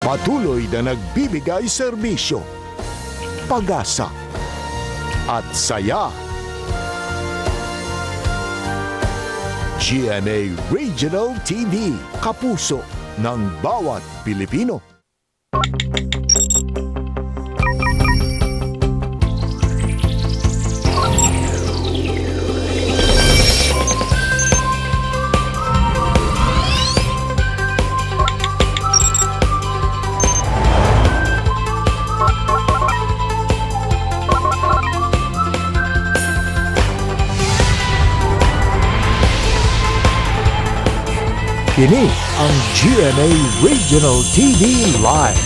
Patuloy na nagbibigay serbisyo, pag-asa at saya. GMA Regional TV, kapuso ng bawat Pilipino. Kini ang GMA Regional TV Live.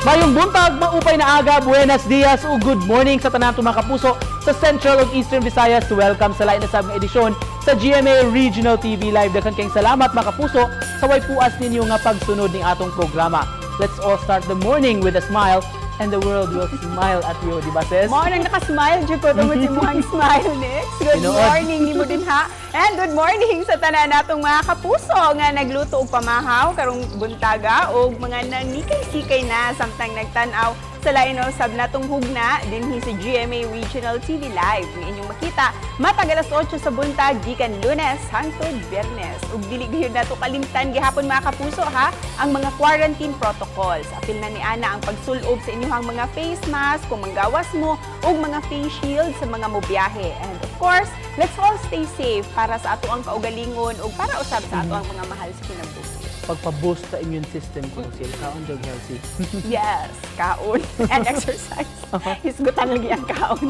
Mayong buntag, maupay na aga, buenas dias ug good morning sa tanan mga kapuso sa Central ug Eastern Visayas. Welcome sa lain na sab nga edisyon sa GMA Regional TV Live. Daghang kayong salamat, mga kapuso, sa way puas ninyo nga pagsunod ning atong programa. Let's all start the morning with a smile and the world will smile at you, di ba, sis? Mao nang nakasmile jud ko tungod sa imong smile, Nix. Good Tinuod. Morning nimo din ha. And good morning sa tanan natong mga kapuso nga nagluto og pamahaw karong buntaga og mga nanikay-sikay na samtang nagtan-aw sa lain usab natong hugna dinhi sa GMA Regional TV Live nga inyong makita matag alas 8 sa buntag gikan Lunes hangtod Biyernes. Ug dili gayud nato kalimtan gihapon, mga kapuso, ha, ang mga quarantine protocols. Apil na ni ana ang pagsulob sa inyong mga face mask kung manggawas mo ug mga face shield sa mga mobiyahe. And of course, let's all stay safe para sa ato ang kaugalingon ug para usab sa ato ang mga mahal sa kinabuhi. Pagpa-boost sa immune system ko sil, kaon jud healthy. Yes, kaon and exercise. Hisgutan lagi ang kaon.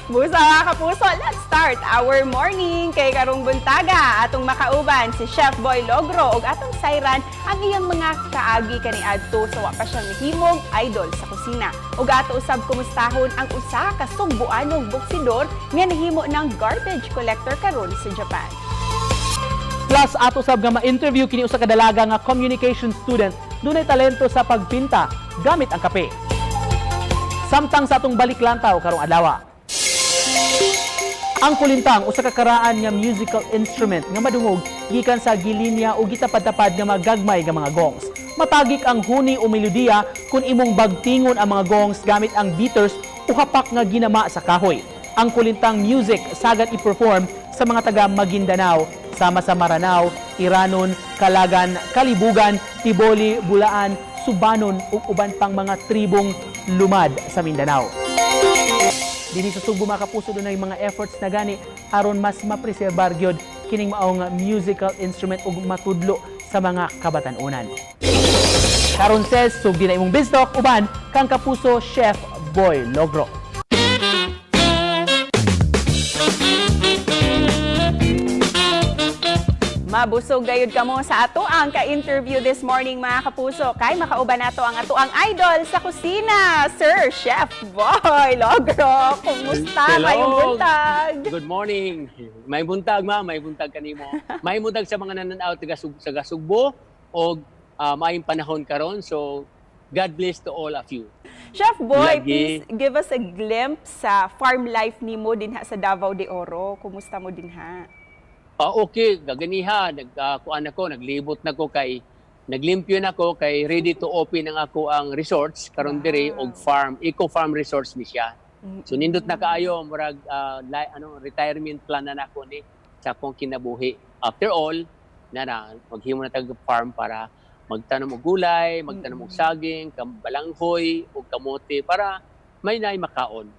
Busa, mga kapuso, let's start our morning kay karong buntaga atong makauban si Chef Boy Logro ug atong sayran ang iyang mga kaagi kaniadto sa wa pa siya nahimong idol sa kusina. Ug ato usab kumustahon ang usa ka sugbuanong boksidor nga nahimo ng garbage collector karon sa Japan. Plus ato sab nga ma-interview kini usa ka dalaga nga communication student, dunay talento sa pagpinta gamit ang kape. Samtang sa atong balik lantaw karong adlaw. Ang kulintang, usa ka karaan nga musical instrument nga madungog gikan sa gilinya o gitapad-tapad nga magagmay nga mga gongs. Matagik ang huni o melodiya kung imong bagtingon ang mga gongs gamit ang beaters o hapak nga ginama sa kahoy. Ang kulintang music sagad i-perform sa mga taga Maguindanao, sama sa Maranao, Iranon, Kalagan, Kalibugan, Tiboli, Bulaan, Subanon ug uban pang mga tribong lumad sa Mindanao. Dinhi sa Sugbo, mga kapuso, dunay mga efforts na gani aron mas mapreserbar gyud kining maong musical instrument ug matudlo sa mga kabatan-unan. Karon ses, sugdi na imong Biztalk uban kang Kapuso Chef Boy Logro. Mabusog gayud kamo sa ato ang ka-interview this morning, mga kapuso, kay makauban nato ang ato ang idol sa kusina, Sir Chef Boy Logro. Kumusta? Hello. Mayong buntag. Good morning. May buntag, ma'am, may buntag kanimo. May buntag sa mga nananaw taga sa Sugbo og maayong panahon karon. So God bless to all of you. Chef Boy, Lagi. Please give us a glimpse sa farm life nimo dinha sa Davao de Oro. Kumusta mo dinha? Okay, gaganiha, nag kuan ako, naglibot na ko kay naglimpyo na ko kay ready to open ang ako ang resorts karon diri og farm, eco farm resorts ni siya. So nindot na kaayo, murag ano, retirement plan na nako ni sa akong kinabuhi. After all, na na maghimo na tag farm para magtanom og gulay, magtanom og saging, balanghoy ug kamote para may naay makaon.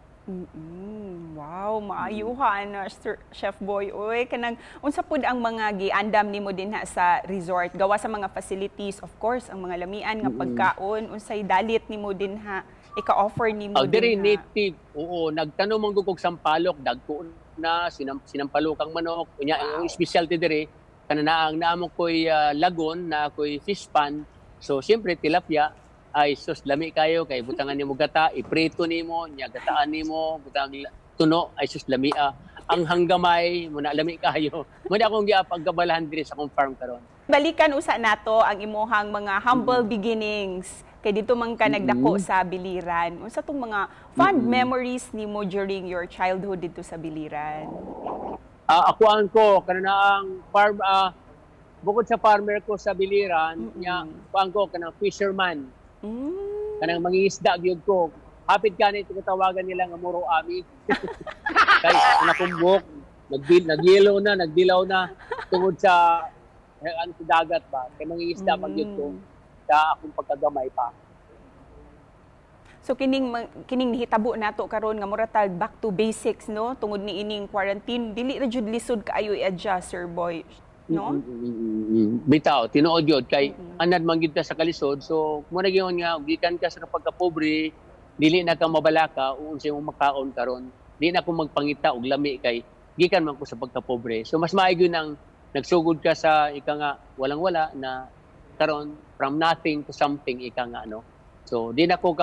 Wow, maayuhan na Sir Chef Boy. Uy, kanang unsa pud ang mga giandam nimo dinha sa resort? Gawa sa mga facilities, of course, ang mga lamian nga pagkaon, unsay dalit nimo dinha ika-offer nimo Ang diri dinha? native, oo, nagtanom man gud kog sampalok, dagko na sinampalok ang manok. Unya ang specialty diri kanang naamo koy lagon na koy fish pan. So siyempre tilapia, ay sus, lami kayo kay butangan nimo gata, iprito nimo, nya gataan nimo, butang tuno, ay sus, lami ah. Ang hanggamay mo na, lami kayo. Mo na akong giapagkabalahan diri sa akong farm karon. Balikan usa nato ang imuhang mga humble beginnings kay dito man ka nagdako sa Biliran. Unsa tong mga fond memories nimo during your childhood dito sa Biliran? Akuan ko kanang farm. Bukod sa farmer ko sa Biliran, nya kuan ko, kanang fisherman. Kanang mangingisda gyud ko. Hapit gani ito tawagan nila nga Muro Ami. Kay ang akong buhok nagyelo na, nagdilaw na tungod sa ano, sa dagat ba. Kay mangingisda man gyud ko sa akong pagkagamay pa. So kining nihitabo nato karon nga mura tag back to basics, no, tungod ni ining quarantine, dili ra jud lisod kaayo i-adjust, Sir Boy, no? Bitaw, tinuod yun. Kay anad man gyud ka sa kalisod. So, mo na gyud nga gikan ka sa pagkapobre, dili na ka mabalaka ug unsay imong makaon karon. Di na ko magpangita og lami kay gikan man ko sa pagkapobre. So mas maayo gyud nang nagsugod ka sa, ika nga, walang-wala na karon from nothing to something, ika nga, no. So di na ko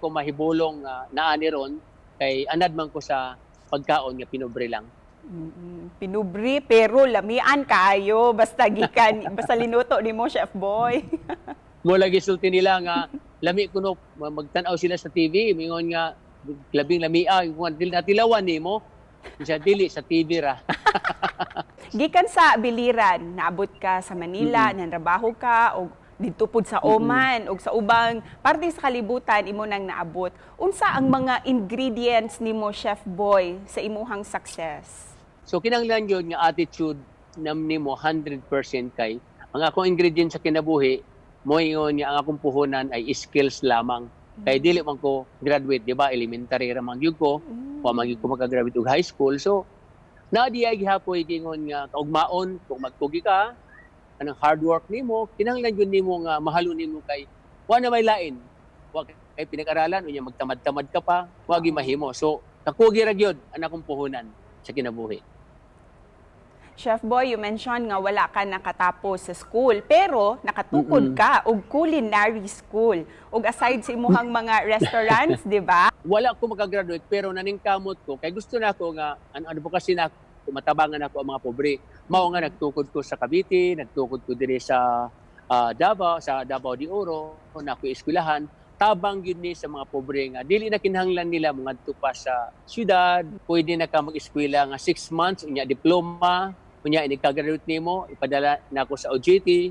mahibulong nga naa ni ron kay anad man ko sa pagkaon nga pinobre lang. Pinubri pero lamian kaayo basta gikan basta linuto nimo, Chef Boy. Mo lagi sulti nila nga lami kuno, magtan-aw sila sa TV, mingon nga labing lamia yung natilawan nimo siya, dili sa TV ra. Gikan sa Biliran, naabot ka sa Manila, nanrabaho ka og didto pud sa Oman og sa ubang parte sa kalibutan imo nang naabot. Unsa ang mga ingredients nimo, Chef Boy, sa imuhang success? So kinahanglan yun nga attitude nam nimo 100% kay ang akong ingredient sa kinabuhi mo ingon nga ang akong puhunan ay skills lamang. Kay dili man ko graduate, di ba? Elementary ra man gyud ko, wa man gyud ko makagraduate og high school. So naa diay gihapoy gingon nga kaugmaon kung magkugi ka anang hard work nimo, kinahanglan gyud nimo nga mahalo nimo kay wa na may lain. Wa kay pinag-aralan, unya magtamad-tamad ka pa, wa gyud mahimo. So kakugi ra gyud ang akong puhunan sa kinabuhi. Chef Boy, you mentioned nga wala ka nakatapos sa school, pero nakatukod ka og culinary school. Ug aside sa imuhang mga restaurants, di ba? Wala ko makagraduate pero naningkamot ko kay gusto na ako nga ano advocacy na ako, matabangan ako ang mga pobre. Mao nga nagtukod ko sa Cavite, nagtukod ko diri sa Davao, sa Davao de Oro, na ako eskwelahan. Tabang gyud ni sa mga pobre nga dili na kinahanglan nila mangadto pa sa syudad, pwede na ka mag-eskwela nga 6 months unya diploma, unya inig ka-graduate nimo ipadala na ako sa OJT.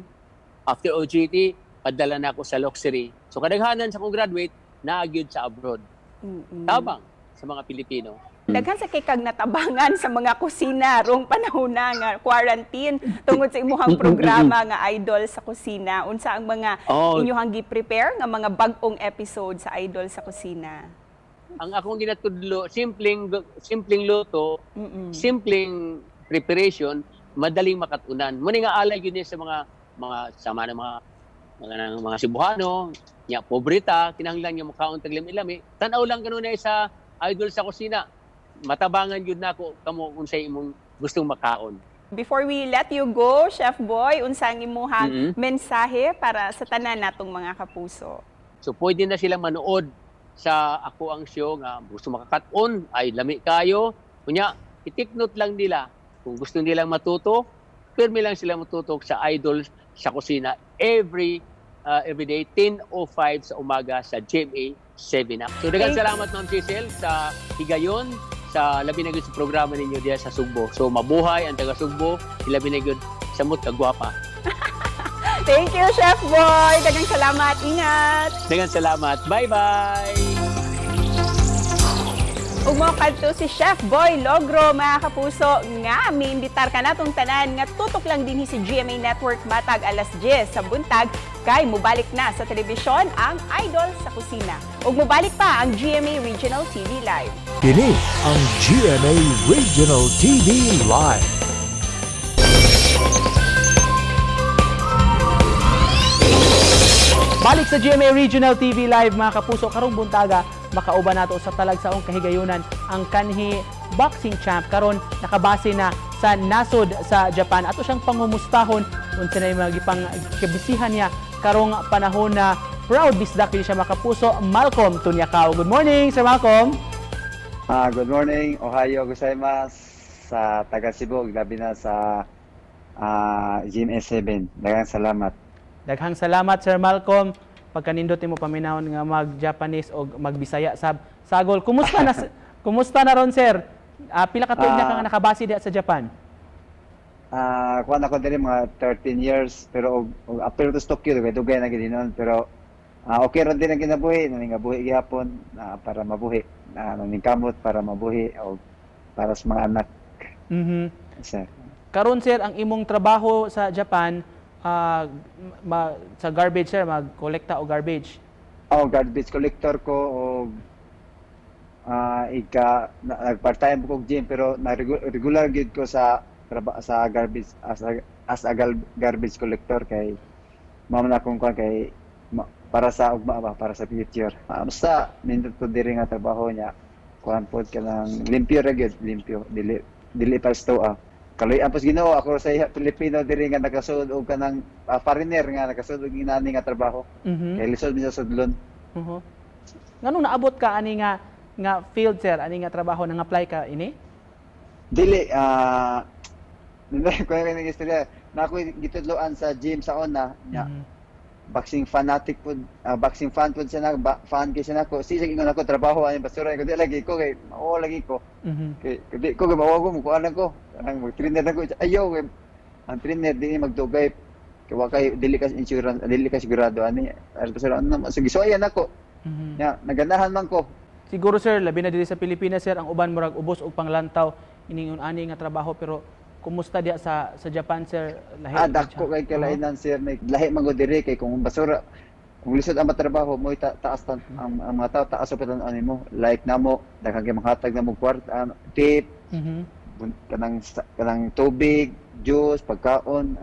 After OJT, padala na ako sa luxury. So kadaghanan sa akong graduate naa gyud sa abroad. Tabang sa mga Pilipino. Daghan sa kay kag natabangan sa mga kusina rong panahon na nga quarantine tungod sa imuhang programa nga Idol sa Kusina. Unsa ang mga inyuhang gi-prepare nga mga bag-ong episode sa Idol sa Kusina? Ang akong ginatudlo, simpleng simpleng luto, simpleng preparation, madaling makatunan. Muna nga alay yun sa mga sama ng mga Cebuano, nya pobreta, kinahanglan nga makaon tag lami-lami. Tan-aw lang kanunay sa Idol sa Kusina. Matabangan yun nako kamo kung sa imong gustong makaon. Before we let you go, Chef Boy, unsa ang imuhang mensahe para sa tanan natong mga kapuso? So pwede na silang manood sa ako ang show nga gusto makakat-on ay lami kayo. Kunya, i-take note lang nila kung gusto nilang matuto, pirmi lang sila matutok sa Idol sa Kusina every day 10:05 sa umaga sa GMA 7 Up. So daghang salamat, Ma'am Cecil, sa higayon sa labi na gyud sa programa ninyo diya sa Sugbo. So mabuhay ang taga Sugbo, labi na gyud sa mut kagwapa. Thank you, Chef Boy. Daghang salamat. Ingat. Daghang salamat. Bye-bye. Ug mo kadto si Chef Boy Logro, mga kapuso, nga miimbitar ka natong tanan nga tutok lang dinhi sa GMA Network matag alas 10 sa buntag kay mubalik na sa telebisyon ang Idol sa Kusina. Ug mubalik pa ang GMA Regional TV Live. Kini ang GMA Regional TV Live. Balik sa GMA Regional TV Live, mga kapuso, karong buntaga makauban nato sa talagsaong kahigayunan ang kanhi boxing champ, karon nakabase na sa nasod sa Japan. Ato siyang pangumustahon unsa na yung mga gipang kabisihan niya karong panahon na proud bisdak kini siya, mga kapuso, Malcolm Tunyakaw. Good morning, Sir Malcolm. Good morning, ohayo gozaimasu sa taga Cebu, labi na sa GMA 7. Daghang salamat. Daghang salamat, Sir Malcolm. Pagkanindot nimo paminawon nga mag-Japanese o magbisaya sab sagol. Kumusta na ron, sir? Pila ka tuig na ka nga nakabase diha sa Japan? Kuan ako diri mga 13 years, pero og after to Tokyo, dugay dugay na gid noon, pero okay ra din ang kinabuhi, naningabuhi gihapon para mabuhi. Naningkamot para mabuhi og para sa mga anak. Sir. Karon, sir, ang imong trabaho sa Japan, sa garbage, sir, mag-kolekta og garbage. Oh, garbage collector ko og ika nag part-time ko og gym, pero na regular gyud ko sa garbage as a garbage collector kay mao man akong kuan kay para sa ugma ba, para sa future. Basta nindot ko diri nga trabaho niya, kuan pod kanang limpyo ra gyud, limpyo, dili dili para sa tuwa. Kaluy-an pos Ginoo, ako sa Pilipino diri nga nakasud og kanang foreigner nga nakasud og inani nga trabaho. Kay lisod mi sa sudlon. Nganong naabot ka ani nga nga field, sir, ani nga trabaho? Nang apply ka ini? Dili, ko yung istorya. Na ako gitudloan sa gym sa una, nya. Boxing fanatic pud, boxing fan pud siya na, fan kay siya nako. Siya ingon ako trabaho ani basura ko, di lagi ko kay mao lagi ko. Kay di ko kay mao ko mukuan ko. Kanang mag-trainer ako. Ayaw kay ang trainer di ni magdugay kay wa kay dili ka insurance, dili ka sigurado ani. Ay, basura ano, so gisuayan ako. Nya naganahan man ko. Siguro, sir, labi na diri sa Pilipinas, sir, ang uban murag ubos og panglantaw iningon ani nga trabaho, pero kumusta diya sa Japan, sir? Lahi Ah, gid dako siya. kay kalainan, sir, may lahi man gud diri kay kung basura, kung lisod ang matrabaho mo, taas ang mga tao taas pa tan mo, like namo daghan kay manghatag namo kwarta, tip, kanang tubig, juice, pagkaon.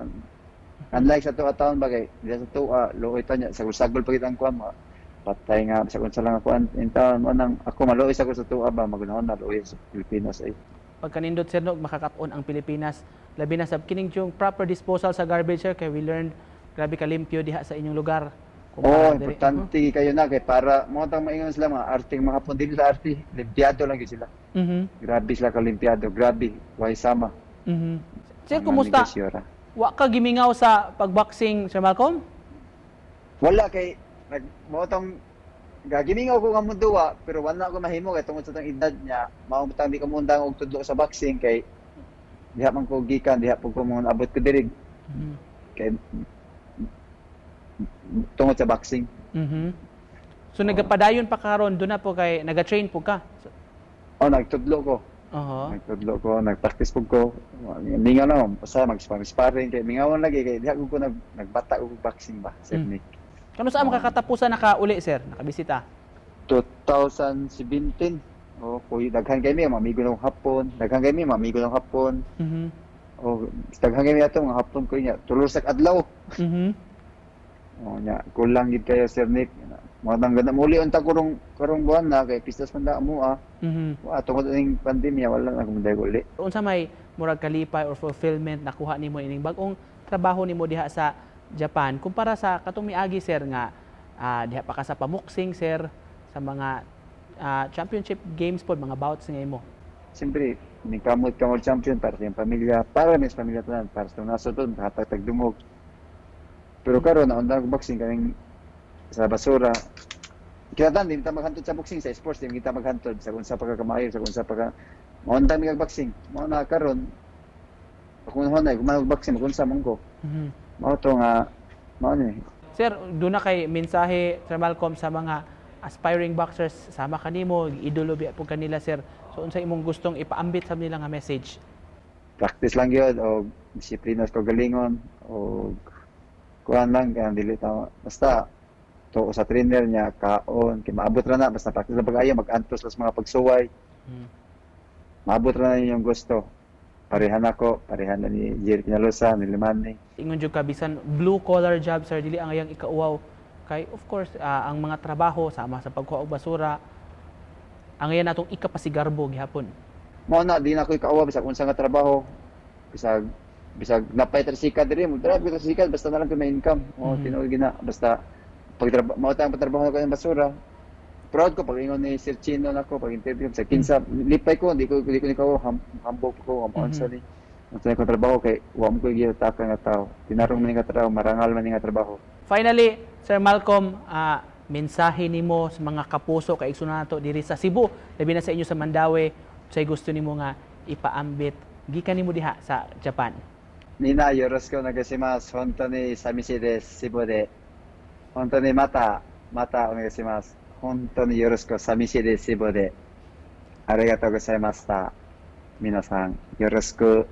Unlike sa tuwa taon bagay diya sa tuwa luoy ta niya sagol-sagol pa kitang kuan mo, patay nga sa unsa lang ako in taon mo nang ako maluoy sa ko sa tuwa ba, magunahon na luoy sa Pilipinas ay. Pagkanindot, sir, no, makakaton ang Pilipinas, labi na sa kining yung proper disposal sa garbage, sir, kay we learned grabe ka limpyo diha sa inyong lugar Oo, kumpara diri. importante kayo na kay para mo tang maingon sila mga arting mga Hapon, dili sa arte, limpiado lang gyud sila. Grabe sila kalimpiado, grabe, way sama. Sir, Ang kumusta? negosyo ra. Wa ka gimingaw sa pagboxing, Sir Malcolm? Wala kay nag mo tong gagimingaw ko nga munduwa, pero wala ko mahimo kay tungod sa tong edad niya, mao tang di ko mundang og tudlo sa boxing kay diha man ko gikan, diha pud ko mo abot ko diri kay tungod sa boxing. So nagapadayon pa karon doon na po kay naga-train po ka? Oh, nagtudlo ko. Nagtudlo ko, nagpractice pud ko. Mingaw na, basta mag-sparring kay mingawan lagi kay diha ko nagbata og boxing ba, Sir Nick. Kano sa makakatapusan naka uli, sir, nakabisita? 2017. Oh, kuy daghan kay mi mga amigo ng Hapon, daghan kay mi mga amigo ng Hapon. Oh, daghan kay mi ato mga Hapon ko niya. Tulo sa adlaw. Oh, nya kulang gid kayo, Sir Nick. Mga tang ganda muli unta karong karong buwan na kay pistas man da mo ah. Wa tungod ning pandemya wala na kumunday uli. Unsa may murag kalipay or fulfillment nakuha nimo ining bag-ong trabaho nimo diha sa Japan kumpara sa katong miagi, sir, nga diha pa ka sa pamuksing, sir, sa mga championship games pod, mga bouts nga imo? Siyempre, ning kamot ka world champion para sa iyong pamilya, para sa pamilya tanan, para sa nasod pod makahatag tag dungog. Pero karon naundang ko boxing kaning sa basura. Kaya di ta maghantod sa boxing, sa sports di kita maghantod sa kung sa pagkakamaayo, sa kung sa pagka maundang mi kag boxing. Mao na karon ako na kung man boxing magunsa man ko. Mao to nga mao ni. Sir, doon na kay mensahe, Sir Malcolm, sa mga aspiring boxers sama kanimo, idolo biya po kanila, sir. So unsa imong gustong ipaambit sa nila nga message? Practice lang gyud og disiplina sa kagalingon og kuan lang kay dili ta basta tuo sa trainer niya, kaon kay maabot ra na, basta practice lang pag-ayo, mag-antos lang sa mga pagsuway. Maabot ra na yung gusto. Parehan ako, parehan na ni Jerry Peñalosa, ni Limani. Ingon jud ka, bisan blue collar job, sir, dili ang ayang ikauwaw kay of course ang mga trabaho sama sa pagkuha og basura ang ayan natong ikapasigarbo gihapon. Mao na, di na ko ikauwa bisag unsa nga trabaho, bisag bisag napay tricycle diri mo drive ko tricycle, basta na lang ko may income. O tinuod gina, basta pag mao tang pagtrabaho ko ng basura, proud ko pag ingon ni Sir Chino nako pag interview sa kinsa, lipay ko, di ko ni ko hambog ko mm ni unsa ko trabaho kay wa mo ko gitaka nga tao, tinarong man nga trabaho, marangal man nga trabaho. Finally, Sir Malcolm, mensahe nimo sa mga kapuso kay igsoon nato diri sa Cebu, labi na sa inyo sa Mandaue, say gusto nimo nga ipaambit gikan nimo diha sa Japan? みんなよろしくお願いします。本当に寂しいです。渋谷で。本当にまた、またお願いします。本当によろしく、寂しいです。渋谷で。ありがとうございました。皆さん、よろしく。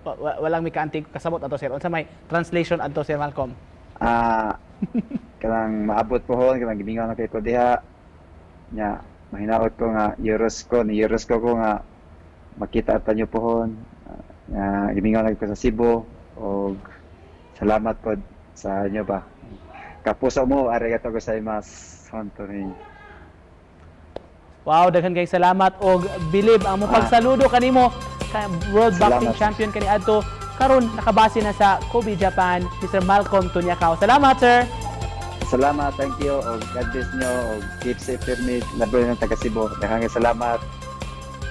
Walang mi kaantig kasabot ato, sir. Unsa may translation adto, Sir Malcolm? Ah, kanang maabot pohon, kanang gimingaw na kay ko diha. Nya, mahinaot ko nga yorosiko ni yorosiko ko nga makita ta nyo pohon. Nga gimingaw na kay ko sa Cebu og salamat pod sa inyo ba. Kapuso mo, arigatou gozaimasu. 本当に. Wow, daghan kay salamat og bilib ang mo pagsaludo kanimo ka World Boxing Salamat. Champion kaniadto karon nakabase na sa Kobe, Japan, Mr. Malcolm Tunyakaw. Salamat, sir. Salamat, thank you. Og God bless nyo. Og keep safe permit. Labi ng taga Cebu. Daghang salamat.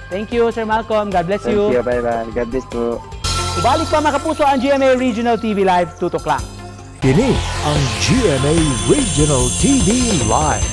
Thank you, Sir Malcolm. God bless Thank you. you. Bye-bye. God bless po. Ibalik pa, mga kapuso, ang GMA Regional TV Live. Tutok lang. Kini ang GMA Regional TV Live.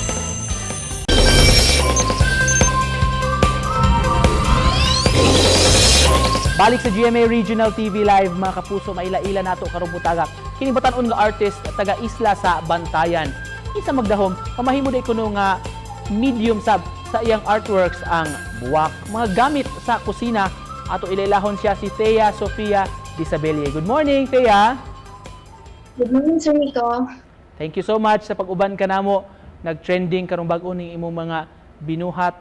Balik sa GMA Regional TV Live, mga kapuso, maila-ila nato karong butaga. Kini batan-on nga artist taga isla sa Bantayan. Isa magdahom, pamahimo day kuno nga medium sab sa iyang artworks ang buwak, mga gamit sa kusina. Ato ilailahon siya, si Thea Sofia Disabelle. Good morning, Thea. Good morning, Sir Nico. Thank you so much sa pag-uban ka namo. Nag-trending karong bag-o ning imong mga binuhat.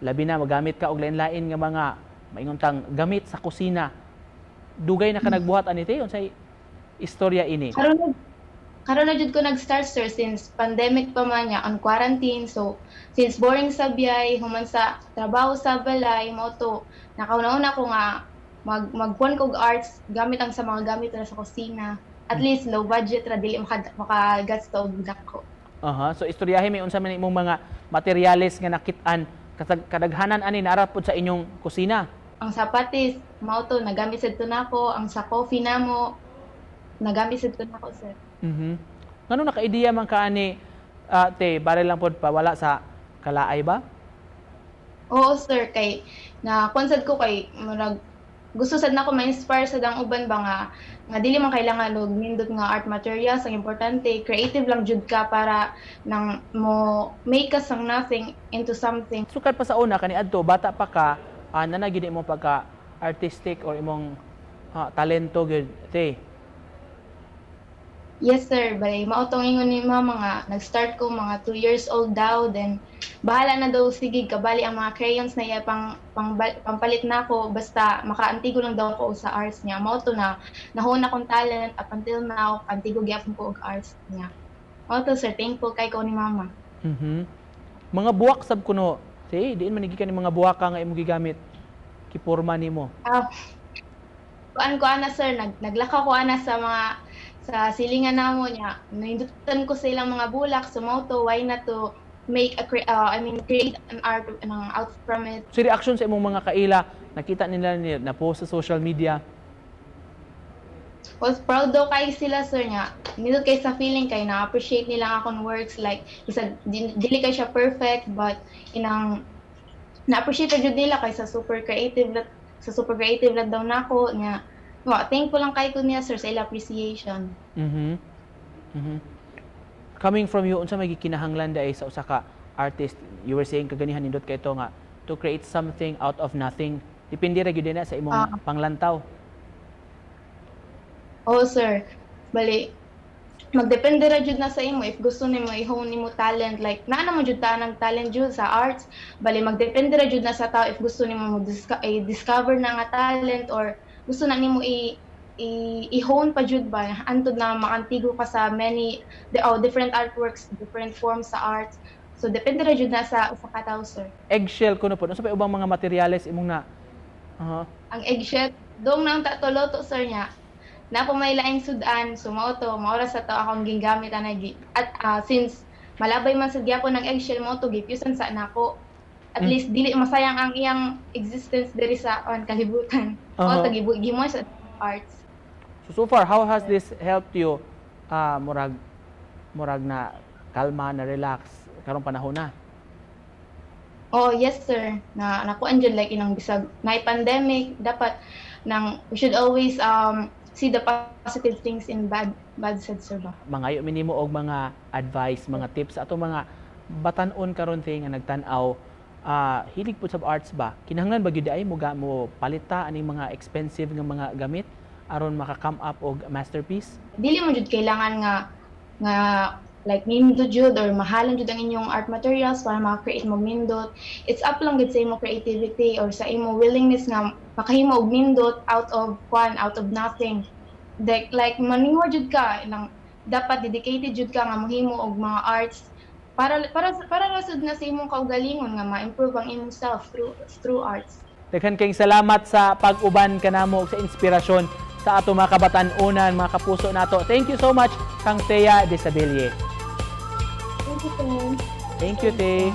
Labi na magamit ka og lain-lain nga mga maingon tang gamit sa kusina. Dugay na ka nagbuhat ani, te? Unsay istorya ini? Karon na jud ko nag-start, sir, since pandemic pa man niya on quarantine. So since boring sa biyay, human sa trabaho sa balay, mao to nakauna-una ko nga magkuan ko og arts gamit ang sa mga gamit ra sa kusina. At least low budget ra, dili makagasto og dako. Aha. So istoryahe may unsa man imong mga materyales nga nakit-an, kadaghanan ani naa pud sa inyong kusina. Ang sapatis, mao to nagamit sad to nako, ang sa coffee namo nagamit sad to nako, sir. Ngano naka-ideya man ka ani, te, bare lang pod pa wala sa kalaay ba? Oo, sir, kay na sad ko kay murag gusto sad nako ma-inspire sad ang uban ba nga nga dili man kailangan og nindot nga art materials. Ang importante creative lang jud ka para nang mo make ka sang nothing into something. Sukad pa sa una kaniadto bata pa ka, nana gyud imong pagka artistic or imong talento gyud, te? Yes, sir. Balay mao tong ingon ni mama nga nag-start ko mga 2 years old daw, then bahala na daw, sige kabali ang mga crayons na iya pang, pang pampalit nako basta makaantigo lang daw ko sa arts niya. Mao to na nahuna akong talent up until now, antigo gyapon ko og arts niya. Mao to, sir, thankful kay ko ni mama. Mga buwak sab kuno, te, diin man gikan ni mga buwak ka nga imong gigamit kiporma nimo? Ah, kuan ko ana, sir, naglakaw ko ana sa mga sa silingan namo niya. Nahindutan ko sa ilang mga bulak, so mao to why not to make a I mean, create an art ng out from it. So reaction sa imong mga kaila, nakita nila ni na post sa social media? Was proud daw kay sila, sir, niya. Nindot kay sa feeling kay na-appreciate nila ang akong works, like isa dili kay siya perfect but inang na-appreciate jud nila kay sa super creative lat daw nako niya. Wa, thankful lang kay ko niya, sir, sa ila appreciation. Coming from you, unsa may gikinahanglan diay sa usa ka artist? You were saying kaganihan nindot kay ito nga to create something out of nothing. Depende ra gyud na sa imong panglantaw. Oh, sir. Bali, magdepende ra jud na sa imo if gusto nimo i-hone nimo talent, like naa na mo jud ta ng talent jud sa arts. Bali magdepende ra jud na sa tao if gusto nimo mo i-discover na nga talent or gusto na nimo i-hone pa jud ba antod na makantigo ka sa many the oh, different artworks, different forms sa arts. So depende ra jud na sa usa ka tawo, sir. Eggshell kuno po. Unsa pa ubang mga materyales imong na? Ang eggshell dong na unta to luto, sir, niya na po may laing sudan, so mao to mao ra sa to akong gigamit ana gi at since malabay man sa gyapon ng eggshell, mao to gipusan sa nako at least dili masayang ang iyang existence diri sa on kalibutan. Mao to gimo sa arts. So, so far, how has this helped you, murag na kalma, na relax karong panahon na? Oh, yes, sir. Na nakuan jud like inang bisag na pandemic dapat Nang we should always see the positive things in bad bad sad, sir ba. Mangayo mi nimo og mga advice, mga tips sa atong mga batan-on karon, te, nga nagtan-aw, hilig pud sa arts ba. Kinahanglan ba gyud ay mo ga mo palita aning mga expensive nga mga gamit aron maka-come up og masterpiece? Dili mo jud kailangan nga like nindot jud or mahalan jud ang inyong art materials para maka-create mo nindot. It's up lang gid sa imo creativity or sa imo willingness nga makahimo og nindot out of kwan, out of nothing. Like maninguha jud ka lang, dapat dedicated jud ka nga mohimo og mga arts para ra sud na sa imong kaugalingon nga ma-improve ang imong self through arts. Daghan kayong salamat sa pag-uban kanamo ug sa inspirasyon sa ato mga kabatan-onan, mga kapuso nato. Thank you so much kang Thea Desabille. Thank you, sir. Thank you, Te.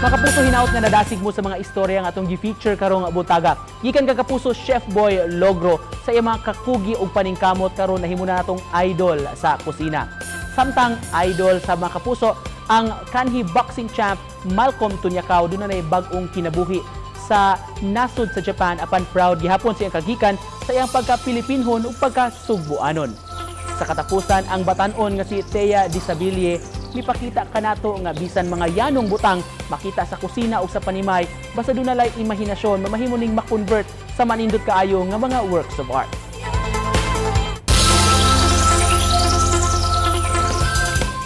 Mga kapuso, hinaot nga nadasig mo sa mga istorya nga atong gi-feature karong buntaga. Gikan ka Kapuso Chef Boy Logro sa iyang mga kakugi ug paningkamot, karon nahimo na natong idol sa kusina. Samtang idol sa mga kapuso ang kanhi boxing champ Malcolm Tunyakaw, duna nay bag-ong kinabuhi sa nasod sa Japan, apan proud gihapon siyang kagikan sa iyang pagka-Pilipinhon ug pagka-Sugbuanon. Sa katapusan, ang batan-on nga si Thea Disabilie mipakita kanato nga bisan mga yanong butang makita sa kusina o sa panimay, basta duna lay imahinasyon, mamahimo ning ma-convert sa manindot kaayo nga mga works of art.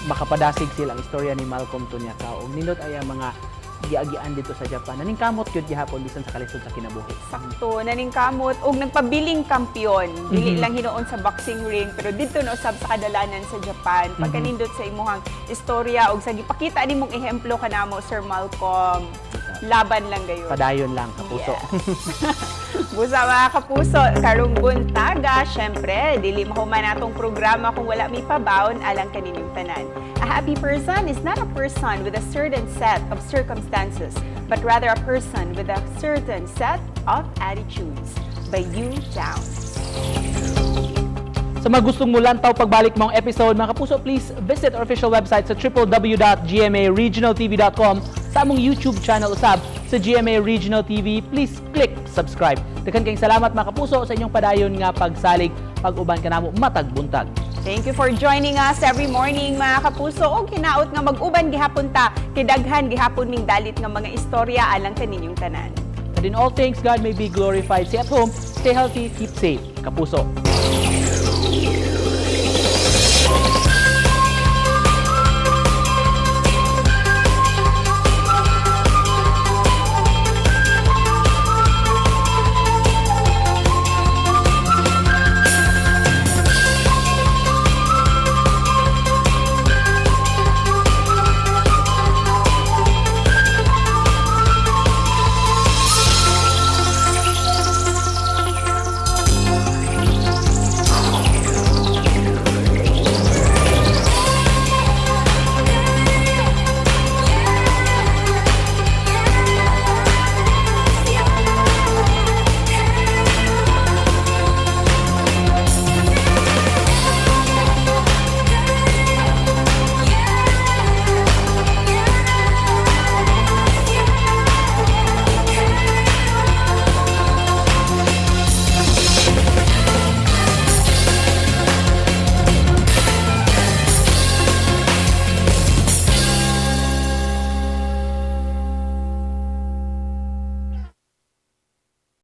Makapadasig sila ang istorya ni Malcolm Tunyakaw ug nindot ay ang mga giagian dito sa Japan. Naningkamot gyud gihapon bisan sa kalisod sa kinabuhi. Sakto, naningkamot og nagpabiling kampiyon. Dili lang hinuon sa boxing ring pero didto na usab sa kadalanan sa Japan. Pagkanindot sa imuhang istorya og sa gipakita nimong ehemplo kanamo, Sir Malcolm. Laban lang gayon. Padayon lang, kapuso. Busa, mga kapuso, karong buntaga, syempre, dili mahuman atong programa kung wala may pabaon alang kaninyong tanan. A happy person is not a person with a certain set of circumstances, but rather a person with a certain set of attitudes. By Hugh Downs. Sa mga gustong mulantaw pagbalik maong episode, mga kapuso, please visit our official website sa www.gmaregionaltv.com, sa among YouTube channel usab sa GMA Regional TV. Please click subscribe. Daghan kayong salamat, mga kapuso, sa inyong padayon nga pagsalig pag-uban kanamo matag buntag. Thank you for joining us every morning, mga kapuso, og hinaot nga mag-uban gihapon ta kay daghan gihapon ming dalit nga mga istorya alang kaninyong tanan. And in all things, God may be glorified. Stay at home, stay healthy, keep safe. Kapuso.